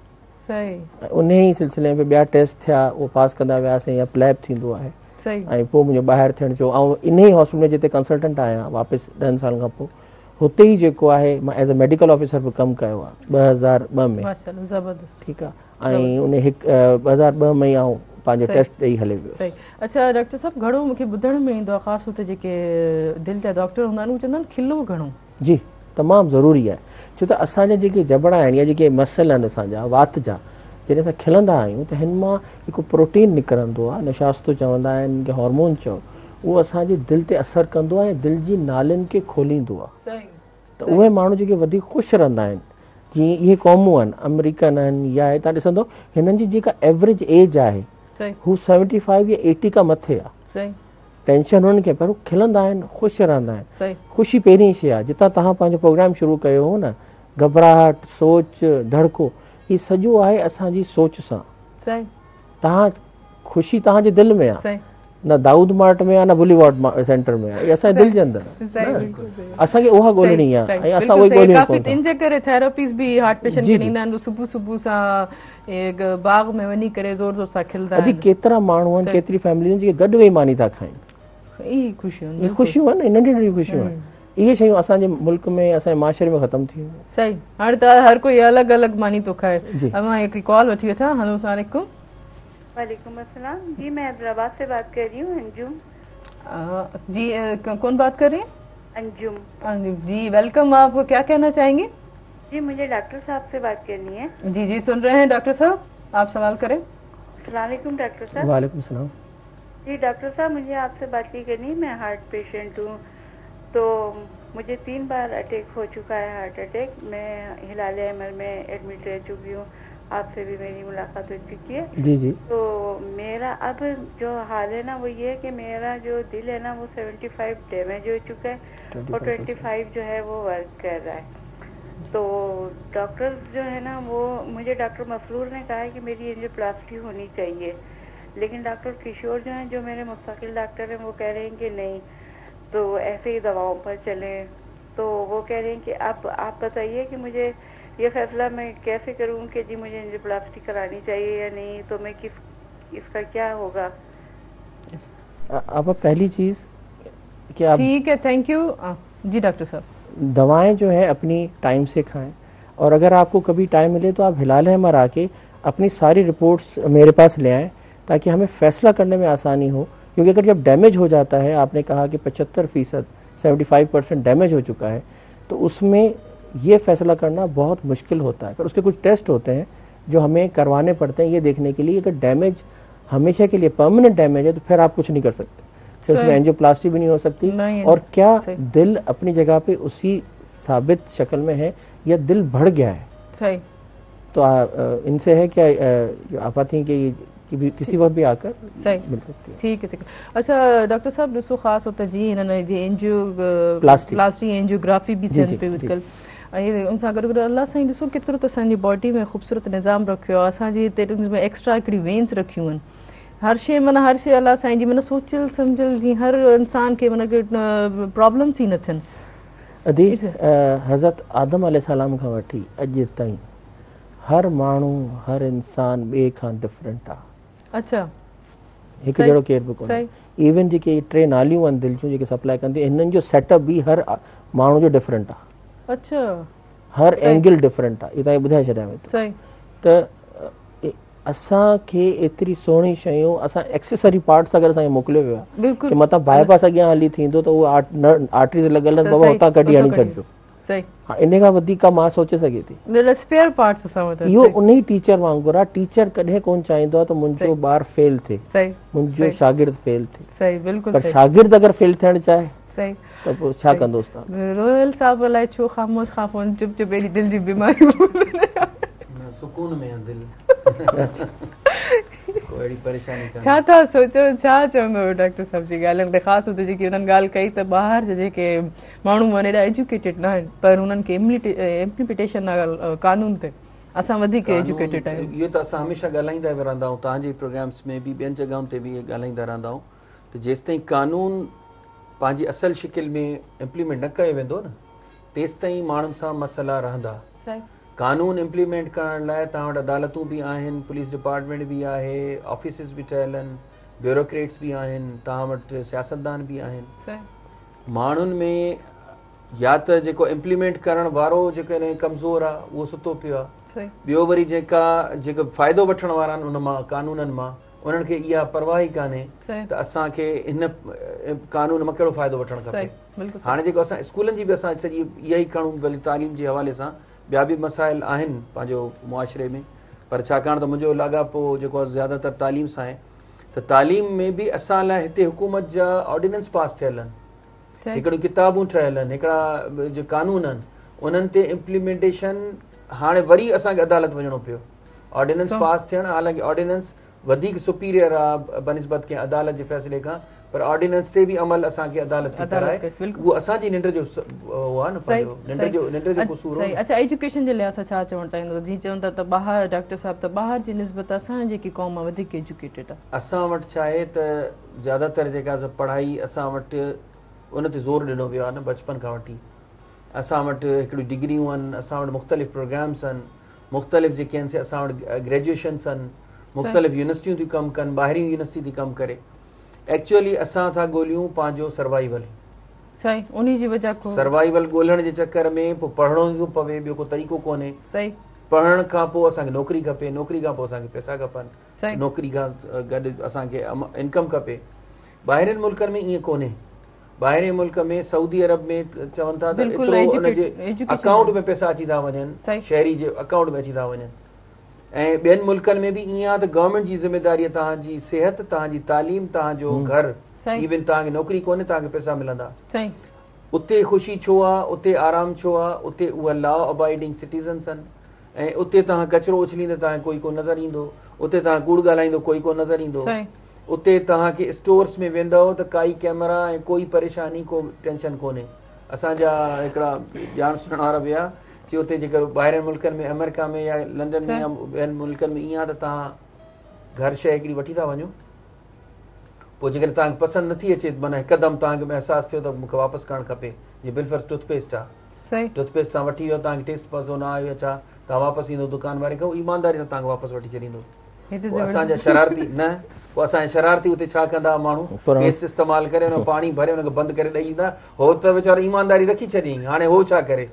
صحيح ۽ انهي ئي سلسلي ۾ ٻيا ٽيسٽ ٿيا اهو پاس ڪندا وياسين يا پليب ٿيندو آهي صحيح ۽ پوء منهنجو ٻاهر ٿيڻ جو آئون انهي هاسپيٽل ۾ جتي ڪنسلٽنٽ آهيان واپس 10 سالن کان پوء هتي ئي جيڪو آهي مان ايز اي ميڊيڪل آفيسر به ڪم ڪيو آهي 2002 ۾ ماشاءالله زبردست ٺيڪ آهي ۽ ان هڪ 2002 ۾ ئي آئون پنهنجو ٽيسٽ ڏئي هلي ويس. صحيح اڇا ڊاڪٽر صاحب گهڻو مونکي ٻڌڻ ۾ ايندو آهي خاص طور تي جيڪي دل جا ڊاڪٽر هوندا آهن اهي چوندا آهن کلو گهڻو. جي تمام ضروري آهي ڇو ته اسان جا جيڪي جبڙا آهن يا جيڪي مسل آهن اسان جا وات جا جڏهن اسان کلندا آهيون ته هن مان هڪ پروٽين نڪرندو آهي نشاستو چوندا آهن ڪي هارمون چئو اهو اسان جي دل تي اثر ڪندو آهي ۽ دل جي نالين کي کوليندو آهي ته اهي ماڻهو جيڪي وڌيڪ خوش رهندا آهن جيئن اهي قومون آهن آمريڪن آهن يا هتان ڏسندو هنن جي جيڪا ايوريج ايج آهي هو 75 يا 80 کان مٿي آهي ٽينشن هنن کي پر هو کلندا آهن خوش رهندا آهن خوشي پهرين شيء آهي جتان توهان پنهنجو پروگرام شروع ڪيو هو نه گهٻراهٽ سوچ ڌڙڪو هي سڄو آهي اسان جي سوچ سان توهان خوشي توهان جي دل ۾ آهي نه دائود مارٽ ۾ آ نه بوليوارڊ سينٽر ۾ آ اها اسان جي دل جي اندر آ اسان کي اها ڳولڻي آ ۽ اسان اها ڳوليون ڪافي ان جي ڪري ٿيراپيز به هارٽ پيشنٽ کي ڏيندا آهن صبح صبح سان باغ ۾ وڃي ڪري زور زور سان کلندا آهن ادي ڪيترا ماڻهو آهن ڪيتري فيمليون جيڪي گڏ ويهي ماني ٿا کائن اهي خوشيون اهي خوشيون آهن ننڍيون ننڍيون خوشيون آهن اهي شيون اسان جي ملڪ ۾ اسان جي معاشري ۾ ختم ٿي ويون. صحيح هاڻي ته هر ڪوئي الڳ الڳ ماني ٿو کائي. مان هڪڙي ڪال وٺي وٺان هلو السلام عليڪم. وعليڪم السلام جي مين حيدرآباد سي بات ڪر رهي هون انجم. جي ڪون بات ڪر رهي هين؟ انجم. انجم جي welcome آپ ڪيا ڪهنا چاهينگي؟ جي مجهي ڊاڪٽر صاحب سي بات ڪرني هي. جي جي سن رهي هين ڊاڪٽر صاحب آپ سوال ڪرين. السلام عليڪم ڊاڪٽر صاحب. وعليڪم السلام. جي ڊاڪٽر صاحب مجهي آپ سي بات يي ڪرني هي مين هارٽ پيشنٽ هون تو مجهي تين بار اٽيڪ هو چڪا هي هارٽ اٽيڪ مين هلال احمر مين ايڊمٽ رهه چڪي هون آپ سي ڀي ميري ملاقات هو چڪي هي جي جي تو ميرا اب جو حال هي نا وو يي هي ڪي ميرا جو دل هي نا وو 75 ڊيميج هو چڪا هي اور 25 جو هي وو ورڪ ڪر رها هي تو ڊاڪٽرز جو هي نا وو مجهي ڊاڪٽر مسرور ني ڪها هي ڪي ميري انجيوپلاسٽي هوني چاهيي ليڪن ڊاڪٽر ڪشور جو هين جو ميري مستقل ڊاڪٽر هين وو ڪهه رهي هين ڪي نهين تو ايسي هي دوائون پر چلين تو وو ڪهه رهي هين ڪي اب آپ بتائيي ڪي مجهي يه فيصله مين ڪيسي ڪرون ڪي جي مجهي انجيوپلاسٽي ڪراني چاهيي يا نهين تو مين ڪس اس ڪا ڪيا هوگا. آپا پهلي چيز ڪي آپ ٺيڪ هي thank you جي ڊاڪٽر صاحب. دوائين جو هي اپني ٽائيم سي کائين اور اگر آپ ڪو ڪڀي ٽائيم ملي تو آپ هلال احمر آ ڪي اپني ساري رپورٽس ميري پاس لي آئين تاڪه همين فيصله ڪرني ۾ آساني هو ڪيونڪه اگر جب ڊيميج هو جاتا هي آپ ني ڪها ڪه 75% 75% ڊيميج هو چڪا هي تو اس ۾ يه فيصله ڪرنا بهت مشڪل هوتا هي پر اس ڪي ڪجهه ٽيسٽ هوتي هين جو همين ڪرواني پڙتي هين يه ديکني ڪي ليي اگر ڊيميج هميشه ڪي ليي پرماننٽ ڊيميج هي تو ڦر آپ ڪجهه نهين ڪر سڪتي ڦر اس ۾ اينجيوپلاسٽي ڀي نهين هو سڪتي اور ڪيا دل اپني جگهه پي اسي ثابت شڪل ۾ هي يا دل بڙه گيا هي صحيح تو ان سي هي ڪي جو آپا ٿي ڪي ڪسي وقت ڀي آڪر مل سڪتي هي. ٺيڪ هي اڇا ڊاڪٽر صاحب ڏسو خاص طور تي جي هنن جي اينجيو پلاسٽي اينجيوگرافي به ٿين پيون اڄڪلهه ۽ ان سان گڏ گڏ الله سائين ڏسو ڪيترو ته اسان جي باڊي ۾ خوبصورت نظام رکيو آهي اسان جي هتي ان ۾ ايڪسٽرا هڪڙي وينس رکيون آهن هر شي معنيٰ هر شي الله سائين جي معنيٰ سوچيل سمجهيل جي هر انسان کي معنيٰ پرابلمس ئي نه ٿين. ادي حضرت آدم عليه السلام کان وٺي اڄ تائين هر ماڻهو هر انسان ٻئي کان ڊفرنٽ آ. اڇا. هڪ جهڙو ڪير به ڪونهي. ايون جيڪي اهي ٽي ناليون آهن دل جون جيڪي سپلاء ڪن ٿيون انهن جو سيٽ اپ به هر ماڻهو جو ڊفرنٽ آ. اڇا. هر اينگل ڊفرنٽ آ. اهو توهان کي ٻڌائي ڇڏيان ٿو. صحيح. ته اسان کي ايتري سهڻي شيون اسان ايڪسيسري پارٽس اگر اسان کي موڪليو ويو آهي ڪي متان باء پاس اڳيان هلي ٿيندو ته اهو آرٽريز لڳل آهن بابا هتان ڪڍي هڻي ڇڏجو صحيح ان کان وڌيڪ ڪا مان سوچي سگهي ٿي اسپيئر پارٽس اسان وٽ اهو انهي ٽيچر وانگر آهي ٽيچر ڪڏهن ڪون چاهيندو آهي ته منهنجو ٻار فيل ٿئي صحيح منهنجو شاگرد فيل ٿئي صحيح بلڪل پر شاگرد اگر فيل ٿيڻ چاهي صحيح ته پوء ڇا ڪندو استاد روحيل صاحب الائي ڇو خاموش خاموش چپ چپ ايڏي دل جي بيماري نه سڪون ۾ آ دل ڪو اهڙي پريشاني ڪانهي. ڇا ٿا سوچو ڇا چوندو ڊاڪٽر صاحب جي ڳالهين تي خاص طور تي جيڪي انهن ڳالهه ڪئي ته ٻاهر جا جيڪي ماڻهو آهن ايڏا ايجوڪيٽيڊ نه آهن پر انهن کي امپليمينٽيشن آهي قانون تي اسان وڌيڪ ايجوڪيٽيڊ آهيون. اهو ته اسان هميشه ڳالهائيندا به رهندا آهيون توهان جي پروگرامس ۾ به ٻين جڳهن تي به ڳالهائيندا رهندا آهيون ته جيستائين قانون پنهنجي اصل شڪل ۾ امپليمينٽ نه ڪيو ويندو نه تيستائين ماڻهن سان مسئلا رهندا. قانون امپليمينٽ ڪرڻ لاء توهان وٽ عدالتون به آهن، پوليس ڊپارٽمينٽ به آهي، آفيسز به ٺهيل آهن، بيوروڪريٽس به آهن، توهان وٽ سياستدان به آهن. ماڻهن ۾ يا ته جيڪو امپليمينٽ ڪرڻ وارو جيڪڏهن ڪمزور آهي اهو ستو پيو آهي، ٻيو وري جيڪا جيڪي فائدو وٺڻ وارا آهن ان مان قانونن مان انهن کي اها پرواهه ئي ڪانهي ته اسان کي هن قانون مان ڪهڙو فائدو وٺڻ کپي. هاڻي جيڪو اسان اسڪولن جي به اسان سڄي اها ئي کڻون ڀلي تعليم جي حوالي سان ٻيا به مسائل آهن پنهنجو معاشري ۾ پر ڇاڪاڻ ته منهنجو لاڳاپو جيڪو آهي زياده تر تعليم سان آهي ته تعليم ۾ به اسان لاء هتي حڪومت جا آرڊيننس پاس ٿيل آهن هڪڙيون ڪتابون ٺهيل آهن هڪڙا جي قانون آهن انهن تي امپليمينٽيشن هاڻي وري اسان کي عدالت وڃڻو پيو آرڊيننس پاس ٿيڻ حالانڪه آرڊيننس وڌيڪ سپيريئر آ بنسبت ڪنهن عدالت جي فيصلي کان پر آرڊيننس تي به عمل اسان کي عدالت ٿي ڪرائي اهو اسان جي ننڊ جو اهو آ نه پنهنجو ننڊ جو ننڊ جو قصور هو. اڇا ايجوڪيشن جي لحاظ سان ڇا چوڻ چاهيندو جيئن چون ٿا ته ٻاهر ڊاڪٽر صاحب ته ٻاهر جي نسبت اسان جي جيڪي قوم آ وڌيڪ ايجوڪيٽيڊ آ. اسان وٽ ڇا آهي ته زياده تر جيڪا سا پڙهائي اسان وٽ ان تي زور ڏنو ويو آ نه بچپن کان وٺي اسان وٽ هڪڙيون ڊگريون آهن اسان وٽ مختلف پروگرامس آهن مختلف جيڪي آهن سي اسان وٽ گريجوئيشنس آهن مختلف يونيورسٽيون ٿيون ڪم ڪن ٻاهريون يونيورسٽي ٿي ڪم ڪري ايڪچوئلي اسان ٿا ڳوليون پنهنجو سروائيول. صحيح انهي جي وجه کان. سروائيول ڳولڻ جي چڪر ۾ پوء پڙهڻو ئي ٿو پوي ٻيو ڪو طريقو ڪونهي. صحيح. پڙهڻ کان پوء اسان کي نوڪري کپي نوڪري کان پوء اسان کي پئسا کپن. صحيح. نوڪري کان گڏ اسان کي انڪم کپي. ٻاهرين ملڪن ۾ ائين ڪونهي. ٻاهرين ملڪ ۾ سعودي عرب ۾ چون ٿا ته بلڪل ايترو ان جي ايجوڪيشن اڪائونٽ ۾ پئسا اچي ٿا وڃن صحيح. شهري جي اڪائونٽ ۾ اچي ٿا وڃن. ۽ ٻين ملڪن ۾ به ائين آهي ته گورنمينٽ جي ذميداري آهي توهان جي صحت، توهان جي تعليم، توهان جو گهر، ايون توهان کي نوڪري ڪونهي توهان کي پئسا ملندا. اتي خوشي ڇو آهي، اتي آرام ڇو آهي، اتي اها لا ابائيڊنگ سٽيزنس آهن ۽ اتي توهان ڪچرو اڇليندي توهان کي ڪوئي ڪونه نظر ايندو، اتي توهان ڪوڙ ڳالهائيندو ڪوئي ڪونه نظر ايندو، اتي توهان کي اسٽورس ۾ ويندؤ ته ڪائي ڪيمرا ۽ ڪوئي پريشاني ڪو ٽينشن ڪونهي. اسان جا هڪڙا ڄاڻ سڃاڻ وارا به هئا چي اتي جيڪر ٻاهرين ملڪن ۾ آمريڪا ۾ يا لنڊن ۾ يا ٻين ملڪن ۾ ائين آهي ته توهان گهر شيء هڪڙي وٺي ٿا وڃو پوء جيڪڏهن توهان کي پسند نٿي اچي معنيٰ هڪدم توهان کي احساس ٿيو ته مون کي واپس ڪرڻ کپي جيئن بالفرض ٽوٿ پيسٽ آهي ٽوٿ پيسٽ توهان وٺي ويو توهان کي ٽيسٽ مزو نه آيو يا ڇا توهان واپس ايندو دڪان واري کان ايمانداري سان توهان کي واپس وٺي ڇڏيندو پوء اسان جا شرارتي نه پوء اسان جا شرارتي اتي ڇا ڪندا ماڻهو پيسٽ استعمال ڪري ان پاڻي ڀري ان کي بند ڪري ڏئي ايندا هو ته ويچارو ايمانداري رکي ڇڏيائين هاڻي هو ڇا ڪري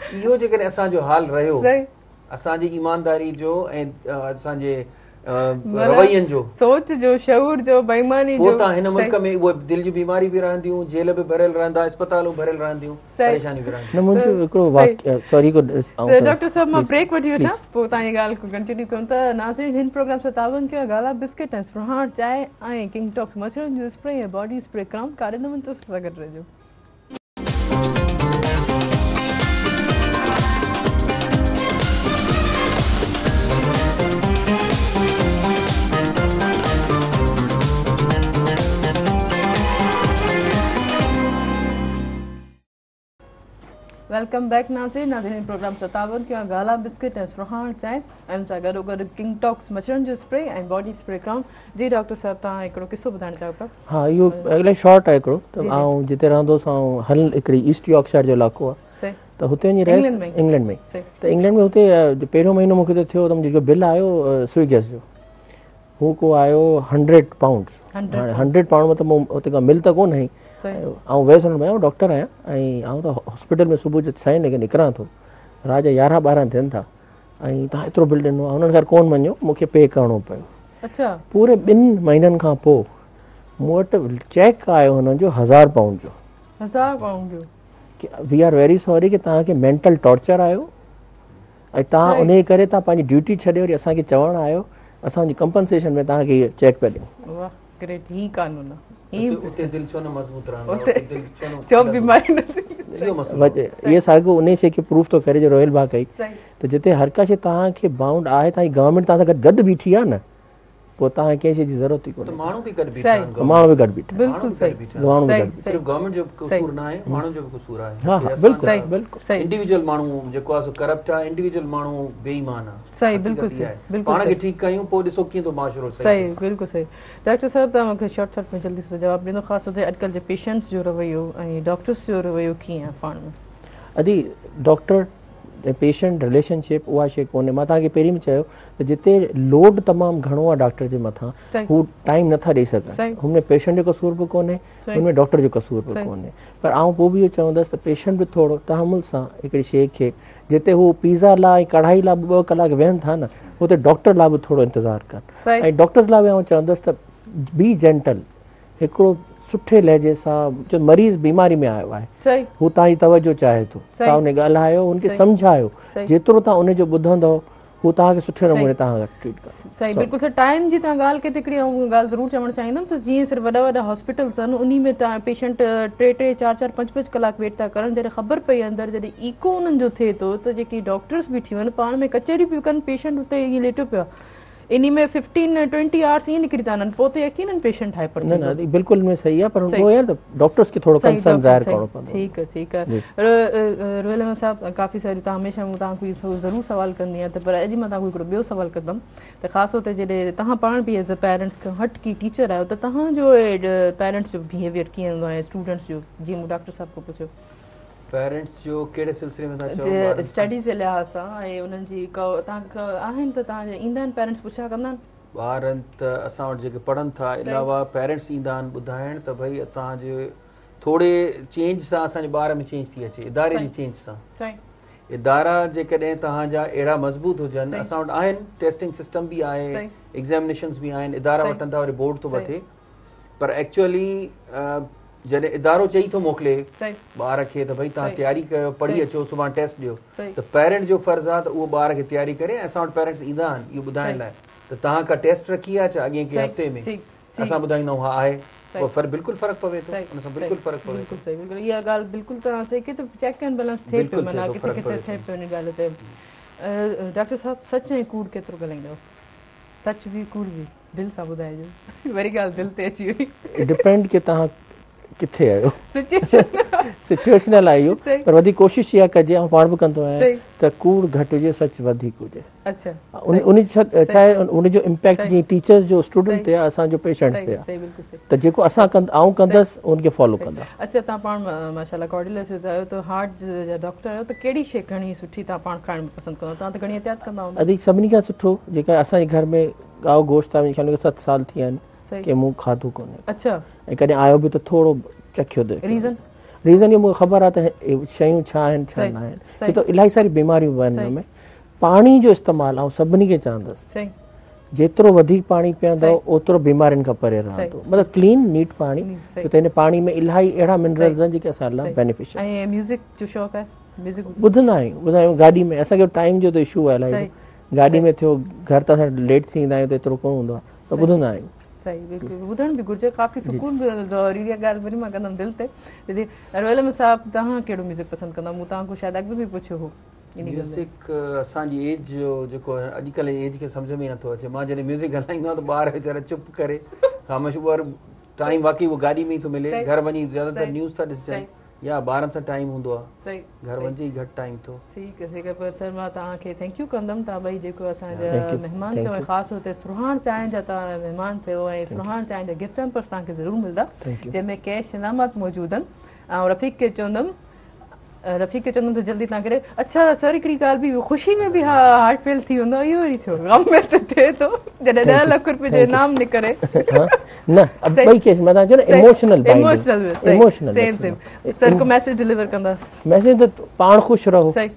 اهو جيڪڏهن اسان جو حال رهيو اسان جي ايمانداري جو ۽ اسان جي روين جو سوچ جو شعور جو بيماني جو پوء ته هن ملڪ ۾ اهي دل جون بيماريون به رهنديون جيل به ڀريل رهندا اسپتالون ڀريل رهنديون پريشانيون به رهنديون. نه منهنجو هڪڙو واقعو سوري ڪو ڊاڪٽر صاحب مان بريڪ وٺي وٺان پوء توهان جي ڳالهه کي ڪنٽينيو ڪيون ته ناظرين هن پروگرام سان تعاون ڪيو گالا بسڪٽ ۽ سرهاڻ چانهه ۽ ڪنگ ٽاڪس مڇرن جو اسپري ۽ باڊي اسپري ڪرائون ڪاڏي نه وڃجو اسان سان گڏ رهجو. Welcome back ناظرين ناظرين پروگرام سان تعاون ڪيو گالا بسڪٽ ۽ سرهاڻ چانهه ۽ ان سان گڏو گڏ ڪنگ ٽاڪس مڇرن جو اسپري ۽ باڊي اسپري ڪرائون جي ڊاڪٽر صاحب توهان هڪڙو قصو ٻڌائڻ چاهيو پيا. ها اهو الاهي شارٽ آهي هڪڙو ته آئون جتي رهندو هوس آئون هل هڪڙي ايسٽ يارڪشائر جو علائقو آهي ته هتي وڃي رهيس انگلينڊ ۾ ته انگلينڊ ۾ هتي پهريون مهينو مونکي ته ٿيو ته منهنجو جيڪو بل آيو سوئي گئس جو هو ڪو آيو 100 پائونڊز هاڻي 100 پائونڊ مطلب مون هتي ڪا مل ته ڪونه هئي آئون ويس هن ڀائي آئون ڊاڪٽر آهيان ۽ آئون ته هاسپيٽل ۾ صبح جو ڇهين لڳي نڪران ٿو رات جا 11 12 ٿين ٿا ۽ توهان ايترو بل ڏنو آهي هنن خير ڪون مڃيو مون کي پي ڪرڻو پيو اڇا پوري ٻن مهينن کان پوء مون وٽ چيڪ آيو هنن جو 1000 پائونڊ جو 1000 پائونڊ جو وي are very sorry ڪي توهان کي مينٽل ٽارچر آيو ۽ توهان انهي ڪري توهان پنهنجي ڊيوٽي ڇڏي وري اسان کي چوڻ آيو اسان جي ڪمپنسيشن ۾ توهان کي چيڪ پيا ڏيون. واه گريٽ هي قانون آ. اتي دل ڇو نه مضبوط رهندو اتي دل ڇو نه ڇو بيماري نه ٿيندي. اهو مسئلو آ. اهو ساڳيو انهي شي کي پروف ٿو ڪري جو روحيل ڀاء ڪئي ته جتي هر ڪا شي توهان کي بائونڊ آهي توهان جي گورنمينٽ توهان سان گڏ گڏ بيٺي آ نه پوء توهان کي ڪنهن شي جي ضرورت ئي ڪونهي. ته ماڻهو به گڏ بيٺا آهن. ماڻهو به گڏ بيٺا آهن. بلڪل صحيح. ماڻهو به گڏ بيٺا. صرف گورنمينٽ جو قصور نه آهي ماڻهن جو به قصور آهي. ها ها بلڪل بلڪل. انڊيويجوئل ماڻهو جيڪو آهي سو ڪرپٽ آهي انڊيويجوئل ماڻهو بي ايمان آهي. صحيح بلڪل صحيح بلڪل پاڻ کي ٺيڪ ڪيون پوء ڏسو ڪيئن ٿو معاشرو صحيح ٿئي. بلڪل صحيح ڊاڪٽر صاحب توهان مونکي شارٽ شارٽ ۾ جلدي سان جواب ڏيندو خاص طور تي اڄڪلهه جي پيشنٽس جو رويو ۽ ڊاڪٽرس جو رويو ڪيئن آهي پاڻ ۾. ادي ڊاڪٽر ۽ پيشنٽ رليشن شپ اها شي ڪونهي مان توهان کي پهرين به چيو ته جتي لوڊ تمام گهڻو آهي ڊاڪٽر جي مٿان هو ٽائيم نٿا ڏئي سگهن هن ۾ پيشنٽ جو قصور به ڪونهي هن ۾ ڊاڪٽر جو قصور به ڪونهي پر آئون پوء به اهو چوندس ته پيشنٽ به ٿورو تحمل سان هڪڙي شي کي جتي هو پيزا لا ۽ ڪڙهائي لا به ٻه ڪلاڪ ويهن ٿا نه اتي ڊاڪٽر لا به ٿورو انتظار ڪن ۽ ڊاڪٽرز لا به آئون چوندس ته بي جينٽل هڪڙو سٺي لهجي سان جو مريض بيماري ۾ آيو آهي هو توهان جي توجه چاهي ٿو توهان ان ڳالهايو ان کي سمجهايو جيترو توهان ان جو ٻڌندو هو توهان کي سٺي نموني توهان کي ٽريٽ ڪندو. صحيح بلڪل سر ٽائيم جي توهان ڳالهه ڪئي ته هڪڙي آئون ڳالهه ضرور چوڻ چاهيندم ته جيئن سر وڏا وڏا هاسپيٽلز آهن انهي ۾ توهان پيشنٽ ٽي ٽي چار چار پنج پنج ڪلاڪ ويٽ ٿا ڪرن جڏهن خبر پئي اندر جڏهن ايڪو انهن جو ٿئي ٿو ته جيڪي ڊاڪٽرز بيٺيون آهن پاڻ ۾ ڪچهريون پيون ڪن پيشنٽ اتي ائين ليٽيو پيو آهي انهي ۾ ففٽين ٽوئنٽي آورس ائين نڪري ٿا وڃن پوء ته يقينن پيشنٽ هائپر ٿيندو. نه نه بلڪل ان ۾ صحيح آهي پر اهو آهي ته ڊاڪٽرز کي ٿورو ڪنسرن ظاهر ڪرڻو پوندو. ٺيڪ آهي ٺيڪ آهي روحيل احمد صاحب ڪافي ساري توهان هميشه مون توهان کان ضرور سوال ڪندي آهيان ته پر اڄ مان توهان کان هڪڙو ٻيو سوال ڪندم ته خاص طور تي جڏهن توهان پاڻ به ايز اي پيرنٽس کان هٽ ڪي ٽيچر آهيو ته توهان جو پيرنٽس جو بيهيويئر ڪيئن هوندو آهي اسٽوڊنٽس جو جيئن مون ڊاڪٽر صاحب کان پڇيو. پيرنٽس جو ڪهڙي سلسلي ۾ ٿا چئو ٻارن سان؟ اسٽڊيز جي لحاظ سان ۽ انهن جي توهان آهن ته توهان جا ايندا آهن پيرنٽس پڇا ڪندا آهن؟ ٻار ته اسان وٽ جيڪي پڙهن ٿا علاوه پيرنٽس ايندا آهن ٻڌائڻ ته ڀئي توهان جي ٿوري چينج سان اسان جي ٻار ۾ چينج ٿي اچي اداري جي چينج سان ادارا جيڪڏهن توهان جا اهڙا مضبوط هجن اسان وٽ آهن ٽيسٽنگ سسٽم به آهي ايگزامينيشنز به آهن ادارا وٺن ٿا وري بورڊ ٿو وٺي پر ايڪچوئلي جڏهن ادارو چئي ٿو موڪلي ٻار کي ته ڀئي توهان تياري ڪيو پڙهي اچو سڀاڻي ٽيسٽ ڏيو ته پيرنٽ جو فرض آهي ته اهو ٻار کي تياري ڪري ۽ اسان وٽ پيرنٽس ايندا آهن اهو ٻڌائڻ لاء ته توهان ڪا ٽيسٽ رکي آهي ڇا اڳئين ڪنهن هفتي ۾ اسان ٻڌائيندا آهيون ها آهي پوء فرق بلڪل فرق پوي ٿو ان سان بلڪل فرق پوي ٿو. بلڪل صحيح بلڪل اها ڳالهه بلڪل توهان صحيح ڪئي ته چيڪ اينڊ بيلنس ٿئي پيو معنيٰ ڪٿي ڪٿي ٿئي پيو ان ڳالهه تي ڊاڪٽر صاحب سچ ۽ ڪوڙ ڪيترو ڳالهائيندؤ سچ به ڪوڙ به دل سان ٻڌائجو وري ڳالهه دل تي اچي وئي. ڊپينڊ ڪي توهان ڪٿي آهيو سچوئيشن سچوئيشنل آهي اهو پر وڌيڪ ڪوشش اها ڪجي آئون پاڻ به ڪندو آهيان ته ڪوڙ گهٽ هجي سچ وڌيڪ هجي اڇا ان ان ڇا آهي ان جو امپيڪٽ جيئن ٽيچرز جو اسٽوڊنٽ تي آهي اسان جو پيشنٽ تي آهي ته جيڪو اسان ڪند آئون ڪندس ان کي فالو ڪندا. اڇا توهان پاڻ ماشاءالله ڪارڊيولاجسٽ آهيو ته هارٽ جا ڊاڪٽر آهيو ته ڪهڙي شي گهڻي سٺي توهان پاڻ کائڻ پسند ڪندا توهان ته گهڻي احتياط ڪندا هوندا. ادي سڀني کان سٺو جيڪا اسان جي گهر ۾ ڳائو گوشت آهي منهنجي خيال ۾ 7 سال ٿي ويا آهن ڪي مون کاڌو ڪونهي. اڇا. ۽ ڪڏهن آيو به ته ٿورو چکيو ته. ريزن؟ ريزن اهو مون کي خبر آهي ته شيون ڇا آهن ڇا نه آهن. ڇو ته الاهي ساري بيماريون به آهن ان ۾. پاڻي جو استعمال آئون سڀني کي چوندس جيترو وڌيڪ پاڻي پيئندؤ اوترو بيمارين کان پري رهندو مطلب ڪلين نيٽ پاڻي ڇو ته هن پاڻي ۾ الاهي اهڙا منرلز آهن جيڪي اسان لاء بينيفيشل آهن. ۽ ميوزڪ جو شوق آهي؟ ميوزڪ ٻڌندا آهيون ٻڌندا آهيون گاڏي ۾ اسان کي ٽائيم جو ته اشو آهي الاهي گاڏي ۾ ٿيو گهر ته اسان ليٽ ٿي ايندا آهيون ته ايترو ڪونه هوندو آهي ته ٻڌندا آهيون. صحيح بلڪل ٻڌڻ به گهرجي ڪافي سڪون به ملندو آهي وري اها ڳالهه وري مان ڪندم دل تي رويل احمد صاحب توهان ڪهڙو ميوزڪ پسند ڪندا مون توهان کان شايد اڳ به پڇيو هو. ميوزڪ اسان جي ايج جو جيڪو اڄڪلهه جي ايج کي سمجهه ۾ نٿو اچي مان جڏهن ميوزڪ هلائيندو آهيان ته ٻار ويچارا چپ ڪري خاموش اهو ٽائيم واقعي اهو گاڏي ۾ ئي ٿو ملي گهر وڃي زياده تر نيوز ٿا ڏسجن يا ٻارن سان ٽائيم هوندو آهي گهر وڃجي ئي گهٽ ٽائيم ٿو. ٺيڪ آهي ٺيڪ آهي پر سر مان توهان کي thank you ڪندم توهان ٻئي جيڪو اسان جا مهمان ٿيو ۽ خاص طور تي سرهاڻ چانهه جا توهان مهمان ٿيو ۽ سرهاڻ چانهه جا گفٽ هيمپرس توهان کي ضرور ملندا جنهن ۾ ڪيش انعامات موجود آهن ۽ رفيق کي چوندم رفيق کي چوندم ته جلدي تان ڪري اڇا سر هڪڙي ڳالهه به خوشي ۾ به هارٽ فيل ٿي ويندو اهو وري ڇو غم ۾ ته ٿئي ٿو جڏهن 10 لک روپيه جو انعام نڪري نه ٻئي ڪيس مان چيو نه emotional emotional emotional same same sir ڪو ميسيج ڊيليور ڪندا ميسيج ته پاڻ خوش رهو صحيح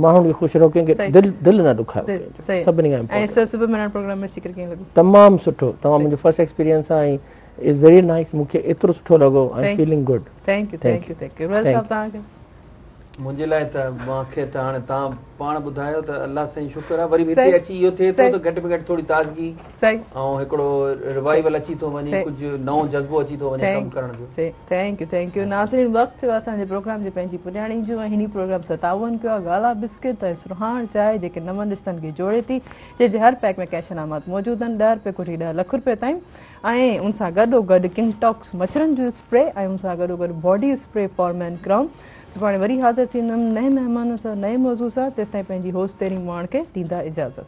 ماڻهن کي خوش رهو ڪنهن کي دل دل نه ڏکايو سڀني کان ۽ سر صبح مهراڻ پروگرام ۾ اچي ڪري ڪيئن لڳو تمام سٺو تمام منهنجو فرسٽ ايڪسپيرينس آهي is very nice مون کي ايترو سٺو لڳو I am feeling good. Thank you thank you thank you Roheel صاحب توهان کي. منهنجي لاء ته مان کي ته هاڻي توهان پاڻ ٻڌايو ته الله سائين شڪر آهي وري به هتي اچي اهو ٿئي ٿو ته گهٽ ۾ گهٽ ٿوري تازگي ۽ هڪڙو ريوائيول اچي ٿو وڃي ڪجهه نئون جذبو اچي ٿو وڃي ڪم ڪرڻ جو. Thank you thank you ناظرين وقت ٿيو اسان جي پروگرام جي پنهنجي پڄاڻي جو ۽ هن پروگرام سان تعاون ڪيو آهي گالا بسڪٽ ۽ سرهاڻ چانهه جيڪي نون رشتن کي جوڙي ٿي جنهن جي هر پيڪ ۾ ڪيش انعامات موجود آهن 10 رپئي کان وٺي 10 لک رپئي تائين ۽ ان سان گڏو گڏ ڪنٽاڪس مڇرن جو اسپري ۽ ان سان گڏو گڏ body spray for men crown سڀاڻي وري حاضر ٿيندم نئين مهمان سان نئين موضوع سان تيستائين پنهنجي هوسٽ تيري ماڻ کي ڏيندا اجازت.